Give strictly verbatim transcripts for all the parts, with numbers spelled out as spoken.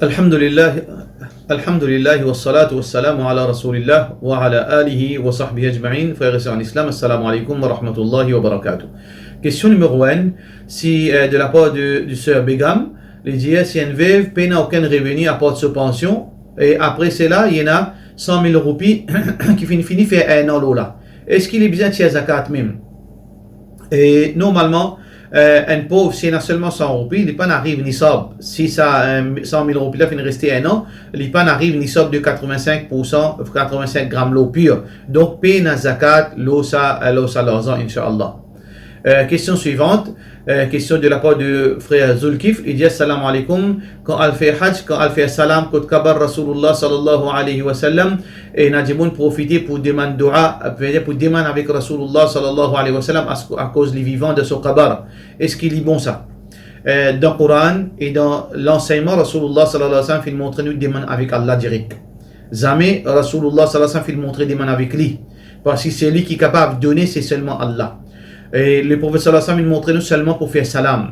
Alhamdulillah, alhamdulillah, wassalatu wassalamu ala rasoulillah, wa ala alihi wa sahbihi ajmain. Frères et sœurs en islam, assalamu alaikum wa rahmatullahi wa barakatuh. Kestion nimero enn, si, euh, de la par de, de sœur Begam, li dir, si enn vev pena okenn reveni apar so pansion, e apre sela, li ena san mil roupi ki finn fini fer enn an lor la. Eski li bizin tir zakat mem? E normalman, euh, enn pov, si ena selman san roupi, li pa'nn ariv nisab. Si sa, euh, san mil roupi la finn reste enn an, li pa'nn ariv nisab de katreven-sink poursan, katreven-sink gram lor pir. Donk, pena zakat lor sa, lor sa larzan, inshallah. Euh, kestion swivant, euh, kestion de la par de frer Zulkif, li dir, assalamu alaikum, kan al fer haj, kan al fer salam kot kabar Rasoulillah sallallahu alayhi wa sallam, ena dimoun profite pou demann doua, pou demann avek Rasoulillah sallallahu alayhi wa sallam, as-, akoz li vivan dan so kabar. Eski li bon sa? Euh, dan Koran e dan lansegnman Rasoulillah sallallahu alayhi wa sallam finn montre nou demann avek Allah direk. Zame Rasoulillah sallallahu alayhi wa sallam finn montre demann avek li. Parski seki kapav done, se selman Allah. E Leprofet sallallahu alayhi wa sallam finn montre nou selman pou fer salam.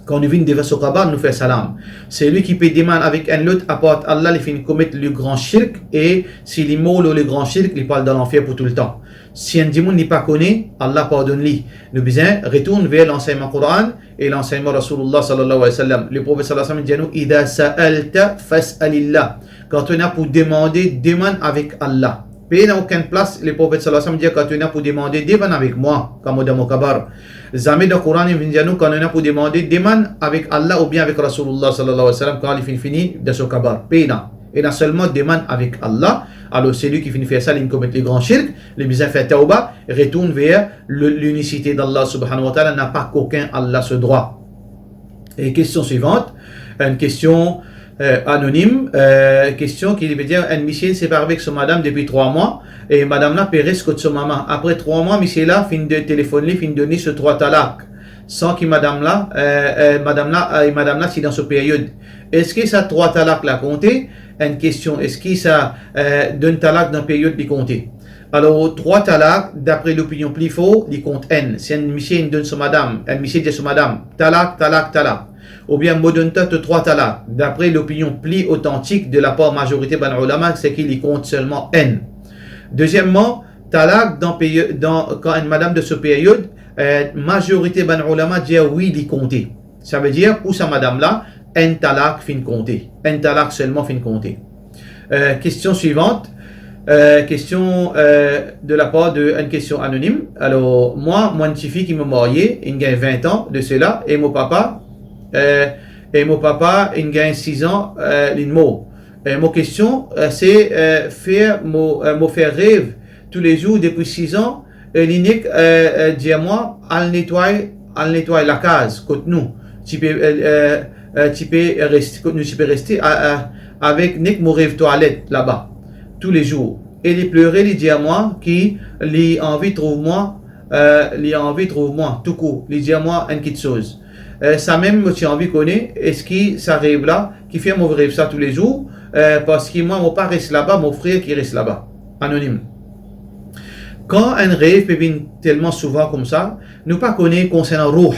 Kan nou vinn devan so kabar, nou fer salam. Seki pe demann avek enn lot apar Allah, li finn komet legran shirk, e si li mor lor legran shirk, li pou al dan lanfer pou toultan. Si enn dimoun li pa kone, Allah pardonn li. Nou bizin retourn ver lansegnman Koran e lansegnman Rasoulillah sallallahu alayhi wa sallam. Leprofet sallallahu alayhi wa sallam dir nou, "Idha sa'alta fas'alillah." Kan to ena pou demande, demann avek Allah. Pena okenn plas Leprofet sallallahu alayhi wa sallam dir, "Kan to ena pou demande, demann avek mwa, kan mo dan mo kabar." Zame dan Koran li vinn dir nou, kan ena pou demande, demann avek Allah oubien avek Rasoulillah sallallahu alayhi wa sallam, kan li finn fini dan so kabar. Pena. Ena selman demann avek Allah. Alor, seki finn fer sa, linn komet legran shirk, li bizin fer tawba, retourn ver le, l'unicité d'Allah subhanahu wa ta'ala, napa kokenn Allah so drwa. E kestion swivant, enn kestion, euh, anonim, euh, kestion ki li pe dir, enn misie inn separe avek so madam depi trwa mwa, e madam la pe res kot so mama. Apre trwa mwa, misie la finn de telefonn li, finn donn li so trwa talak, san ki madam la, euh, euh, madam la, euh, madam la ti dan so period. Eski sa trwa talak la konte? Enn kestion, eski sa, euh, donn talak dan period li konte? Alor, trwa talak, dapre lopinion pli for, li kont enn. Si enn misie inn donn so madam, enn misie dir so madam, "Talak, talak, talak." Oubien, "Mo donn twa to trwa talak." Dapre lopinion pli otantik de lapar mazorite bann oulama, seki li kont selman enn. Dezieman, talak dan peri-, dan, kan enn madam dan so period, euh, mazorite bann oulama dir wi, li konte. Savedir, pou sa madam la, enn talak finn konte. Enn talak selman finn konte. Euh, kestion swivant. Euh, kestion, euh, de lapar de enn kestion anonim. Alor, mwa, mo enn tifi ki mo marye, inn gagn vin an de sela, e mo papa, euh, e mo papa inn gagn sis an, euh, linn mor. Euh, mo kestion, euh, se, euh, fer mo, euh, mo fer rev toulezour depi sis an, e li nek, euh, euh, dir mwa, "Al netway, al netway lakaz kot nou ti pe, euh, euh, euh, ti pe reste, kot nou ti pe reste, a, a, avek nek mo rev twalet laba toulezour." E li plere, li dir mwa ki li anvi trouv mwa, euh, li anvi trouv mwa toukour, li dir mwa enn kitsoz. Euh, sa mem mo ti anvi kone, eski sa rev la, kifer mo rev sa toulezour, euh, parski mwa, mo pa res laba, mo frer ki res laba. Anonim. Kan enn rev pe vinn telman souvan koumsa, nou pa kone konsernan rouh.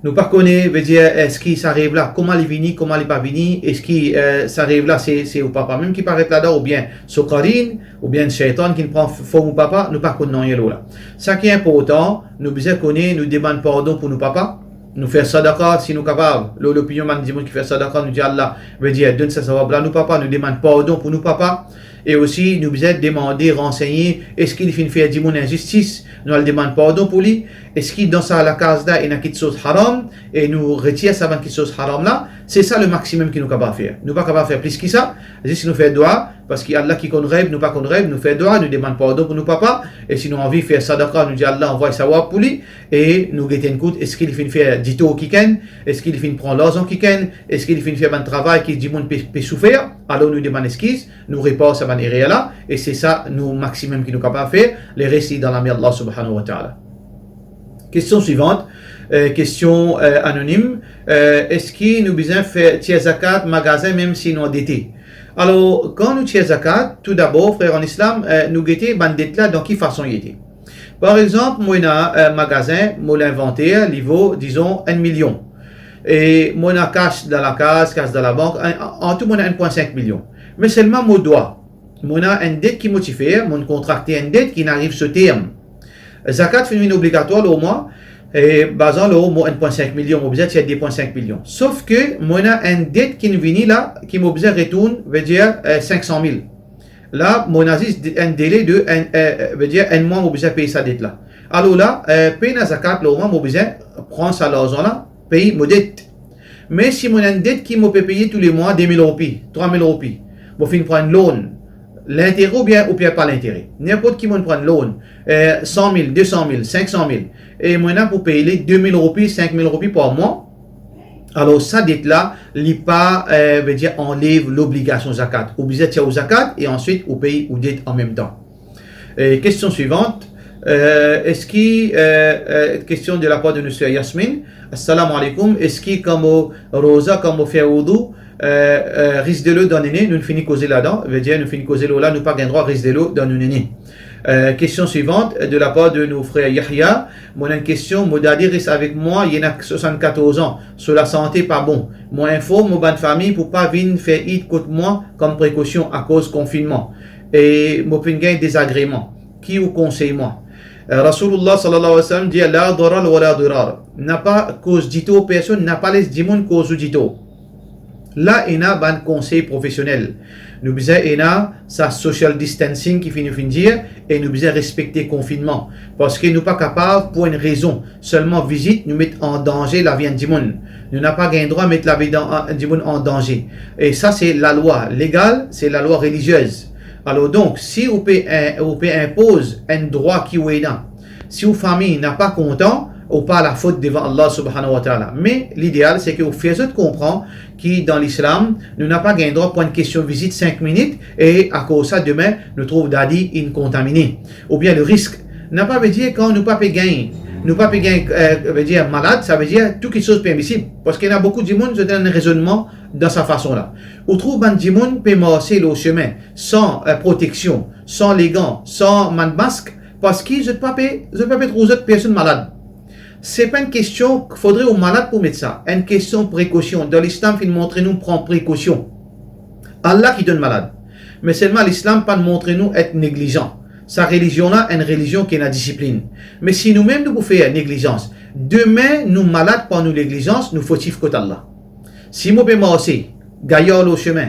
Nou pa kone, vedir, eski sa rev la, kouma li vini, kouma li pa vini, eski, euh, sa rev la, se, se ou papa mem ki paret ladan, oubien so karin, oubien seytan ki pran f-, form ou papa, nou pa konn nanye lor la. Sa ki inportan, nou bizin kone, nou demann pardon pou nou papa, nou fer sadaka, si nou kapav, lor lopinion bann dimoun ki fer sadaka, nou dir Allah, vedir, donn sa sawab la nou papa, nou demann pardon pou nou papa, e osi nou bizin demande, ransegne, eski li finn fer dimoun inzistis, nou al demann pardon pou li, eski dan sa lakaz la ena kitsoz haram, e nou retir sa bann kitsoz haram la, se sa le maximum ki nou kapav fer. Nou pa kapav fer plis ki sa, zis nou fer doua, parski Allah ki konn rev, nou pa konn rev, nou fer doua, nou demann pardon pou nou papa, e si nou anvi fer sadaka, nou dir Allah anvway sawab pou li, e nou gete enn kout, eski li finn fer ditor kikenn, eski li finn pran larzan kikenn, eski li finn fer bann travay ki dimoun pe, pe soufer, alor nou demann eskiz, nou repar sa bann erer la, e se sa nou maximum ki nou kapav fer, leres li dan lame Allah subhanahu wa ta'ala. Kestion swivant, euh, kestion, euh, anonim, euh, eski nou bizin fer tir zakat magazin mem si nou andete? Alor, kan nou tir zakat, toudabor, frer an Islam, euh, nou gete bann det la dan ki fason li ete. Par exanp, mo ena, euh, magazin, mo linvanter, li vo, dizon, enn milion. E mo ena kas dan lakaz, kas dan labank, an, an tou mo ena enn pwin sink milion. Me selman mo dwa, mo ena enn det ki mo ti fer, mo kontrakte enn det ki inn ariv so term. Zakat finn vinn obligatwar lor mwa, e, bazan lor mo enn pwin sink milion, mo bizin tir de pwin sink milion. Sof ke mo ena enn det ki vini la, ki mo bizin retourn, vedir, eh, sink san mil. La, mo ena zis de-, enn dele de enn, eh, eh, vedir enn mwa mo bizin pey sa det la. Alor la, eh, pena zakat lor mwa, mo bizin pran sa larzan la, pey mo det. Me si mo ena enn det ki mo pe peye toulemwa de mil roupi, trwa mil roupi, mo finn pran loan, lintere oubien, oubien pa lintere, ninport ki mo pran loan, eh, san mil, de san mil, sink san mil, e mo ena pou pey li de mil roupi, sink mil roupi par mwa, alor sa det la, li pa, eh, vedir anlev lobligasion zakat. Ou bizin tir ou zakat e answit ou pey ou det anmemtan. E kestion swivant, eh, eski, eh, eh, kestion de lapar de nou ser Yasmine. Assalamu alaikum. Eski kan mo roza, kan mo fer woudou, eh, eh, riz delo dan nene? Nou fini koze ladan, vedir nou fini koze lor la, nou pa gagn drwa riz delo dan nou nene. Eh, kestion swivant, de lapar de nou frer Yahya. Mo ena enn kestion, mo dadi res avek mwa, li ena swasannkatorz an, so lasante pa bon. Mo inform mo bann fami pou pa vinn fer Eid kot mwa kom prekosion akoz konfinnman. E mo finn gagn dezagreman. Ki ou konsey mwa? Eh, Rasoulullah sallallahu alayhi wa sallam dir, "La darar wa la dirar." Napa koz ditor personn, napa les dimoun koz ou ditor. La ena bann konsey profesionel. Nou bizin ena sa social distancing ki finn, nou finn dir, e nou bizin respekte konfinnman. Parski nou pa kapav, pou enn rezon, selman vizit, nou met an danze lavi enn dimoun. Nou napa gagn drwa met lavi dan, enn dimoun an danze. E sa se lalwa legal, se lalwa reliziez. Alor donk, si ou pe in-, ou pe inpoz enn drwa ki ou ena, si ou fami napa kontan, ou pa lafot devan Allah subhanahu wa ta'ala. Me lideal, seki ou fer zot konpran ki dan Lislam, nou napa gagn drwa pou enn kestion vizit sink minit, e akoz sa, dime, nou trouv dadi inn kontamine. Oubien le risk. Napa vedir kan nou pa pe gagn, nou pa pe gagn, eh, vedir malad, savedir tou kiksoz permisib. Parski ena boukou dimoun, zot ena enn rezonnman dan sa fason la. Ou trouv bann dimoun pe marse lor sime san, eh, proteksion, san legan, san bann mask, parski zot pa pe, zot pa pe trouv zot personn malad. Se pa enn kestion, fodre ou malad pou met sa. Enn kestion prekosion. Dan Lislam finn montre nou pran prekosion. Allah ki donn malad. Me selman Lislam pa montre nou et neglizan. Sa relizion la, enn relizion ki ena disiplinn. Me si noumem nou pou fer neglizans, dime nou malad par nou neglizans, nou fotif kot Allah. Si mo pe marse, gayar lor sime,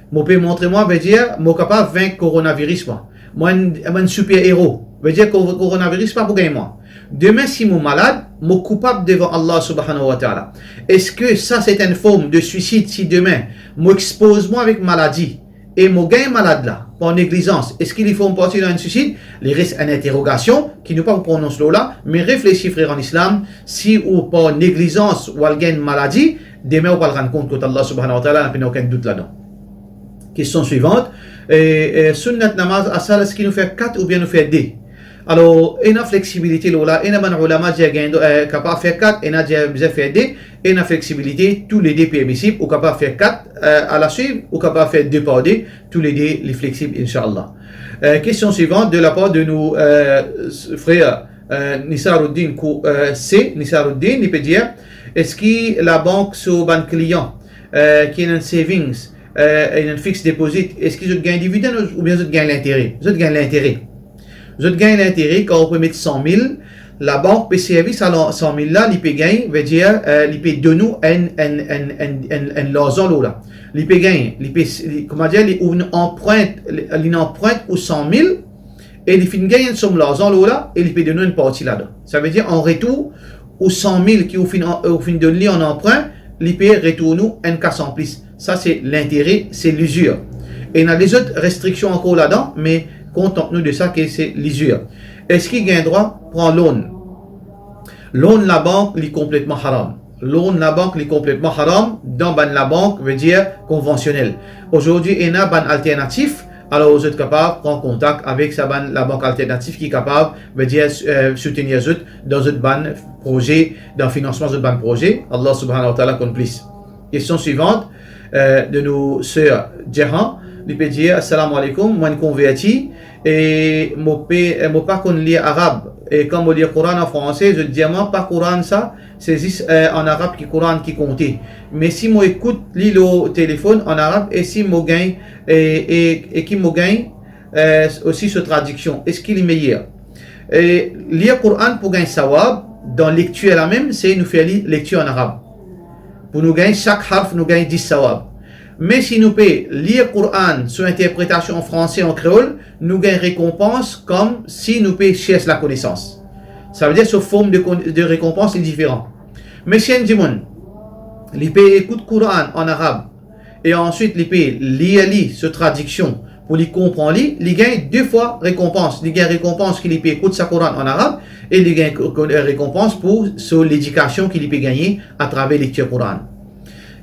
mo pe montre mwa, vedir, mo kapav vink koronaviris mwa. Mo enn, mo enn super ero, vedir ko-, koronaviris pa pou gagn mwa. Dime si mo malad, mo koupab devan Allah subhanahu wa ta'ala. Eski sa se enn form de swisid si dime mo expoz mwa avek maladi e mo gagn malad la par neglizans? Eski li form parti dan enn swisid? Li res enn interogasion ki nou pa pou pronons lor la, me reflesi frer an Islam, si ou par neglizans ou al gagn maladi, dime ou pou al rann kont kot Allah subhanahu wa ta'ala, napa okenn dout ladan. Kestion swivant, e, e, sunnat namaz asar, eski nou fer kat oubien nou fer de? Alor, ena fleksibilite lor la, ena bann oulama dir gagn, eh, kapav fer kat, ena dir bizin fer de, ena fleksibilite, toulede permisib, ou kapav fer kat, eh, alaswiv, ou kapav fer de par de, toulede li fleksib, inshallah. Eh, kestion swivant, de lapar de nou, eh, frer, eh, Nisaruddin Kou-, eh, C, Nisaruddin, li pe dir, eski labank so bann klian, eh, ki ena enn savings, eh, ena enn fixed deposit, eski zot gagn dividenn oubien zot gagn lintere? Zot gagn lintere. Zot gagn lintere kan ou pe met san mil, labank pe servi sa la-, san mil la, li pe gagn, vedir, eh, li pe donn ou enn, enn, enn, enn, enn, enn larzan lor la. Li pe gagn, li pe, li, kouma dir, li, ou anprint, li, li anprint ou san mil, e li finn gagn enn som larzan lor la, e li pe donn ou enn parti ladan. Savedir, an retour, ou san mil ki ou finn an-, ou finn donn li an anprin, li pe retourn ou enn kas anplis. Sa se lintere, se lizir. Ena lezot restriksion ankor ladan, me kontant nou de sa ke se lizir. Eski gagn drwa pran loan? Loan labank, li konpletman haram. Loan labank, li konpletman haram dan bann labank, vedir konvansionel. Azordi, ena bann alternatif, alor zot kapav pran kontak avek sa bann labank alternatif ki kapav, vedir, eh, soutenir zot dan zot bann proze, dan finansman zot bann proze. Allah subhanahu wa ta'ala konn plis. Kestion swivant, eh, de nou ser Jehan, li pe dir, "Assalamu alaikum, mo inn konverti, e mo pe, e mo pa konn lir arab. E kan mo lir Koran an franse, zot dir mwa pa Koran sa, Se zis, eh, an arab ki Koran ki konte. Me si mo ekout li lor telefonn an arab, e si mo gagn, e, e, e ki mo gagn, eh, osi so tradiksion, eski li meyer? E lir Koran pou gagn sawab, dan lektir la mem, se nou fer li lektir an arab. Pou nou gagn sak harf, nou gagn dis sawab. Me si nou pe lir Koran so interpretasion an franse, an kreol, nou gagn rekonpans kom si nou pe sers lakonesans. Savedir so form de kon-, de rekonpans li diferan. Me si enn dimoun, li pe ekout Koran an arab, e answit li pe lir li so tradiksion pou li konpran li, li gagn de fwa rekonpans. Li gagn rekonpans ki li pe ekout sa Koran an arab, e li gagn ko-, ko-, rekonpans pou so ledikasion ki li pe gagne atraver lektir Koran.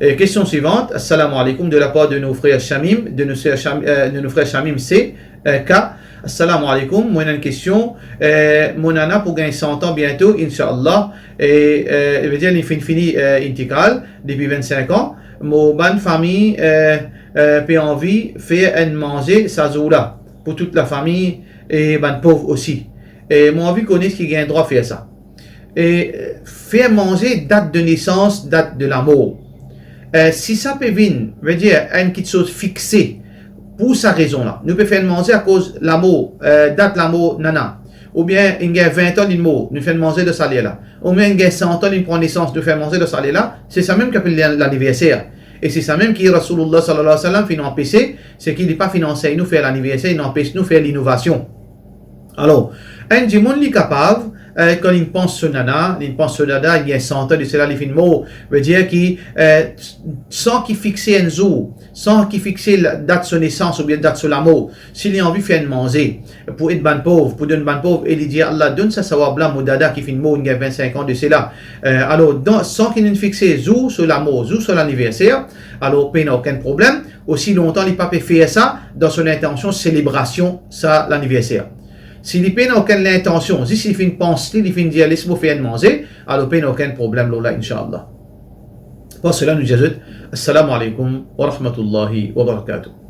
Eh, kestion swivant. Assalamu alaikum, de la par de nou frer Shamim, de nou frer Sham-, eh, de nou frer Shamim C, eh, K. Assalamu alaikum, mo ena enn kestion. Eh, mo nana pou gagn san an biento, inshallah. E, eh, vedir li finn fini, eh, intikal depi vennsenk an. Mo bann fami, eh, eh, pe anvi fer enn manze sa zour la pou tou lafami e bann pov osi. E mo anvi kone ki gagn drwa fer sa. E, eh, fer manze dat de nesans, dat de lamor. Eh, si sa pe vinn, vedir enn kiksoz fixe pou sa rezon la. Nou pe fer enn manze akoz lamor, eh, dat lamor nana. Oubien inn gagn vin an linn mor, nou fer enn manze dan sa ler la. Oubien inn gagn san an, linn pran nesans, nou fer enn manze dan sa ler la. Se sa mem ki apel la-, laniverser. E se sa mem ki Rasoulillah sallallahu alayhi wa sallam finn anpese, se ki li pa finn ansegn nou fer laniverser, li anpes nou fer linovasion. Alor, enn dimoun li kapav, eh, kan li pans so nana, li pans so dada, li gagn san an de sela, li finn mor, vedir ki, eh, san ki fixe enn zour, san ki fixe la-, dat so nesans oubien dat so lamor, si li anvi fer enn manze pou ed bann pov, pou donn bann pov, e li dir, "Allah, donn sa sawab la mo dada ki finn mor, inn gagn vennsenk an de sela." Eh, alor, dan, san ki nou fixe zour so lamor, zour so laniverser, alor pena okenn problem, osi lontan li pa pe fer sa dan so lintansion selebrasion sa laniverser. Si li pena okenn lintansion, zis li finn pans li, li finn dir, "Les mo fer enn manze," alor pena okenn problem lor la, inshallah. Par sela, nou dir zot, Assalamu alaikum wa rahmatullahi wa barakatuh.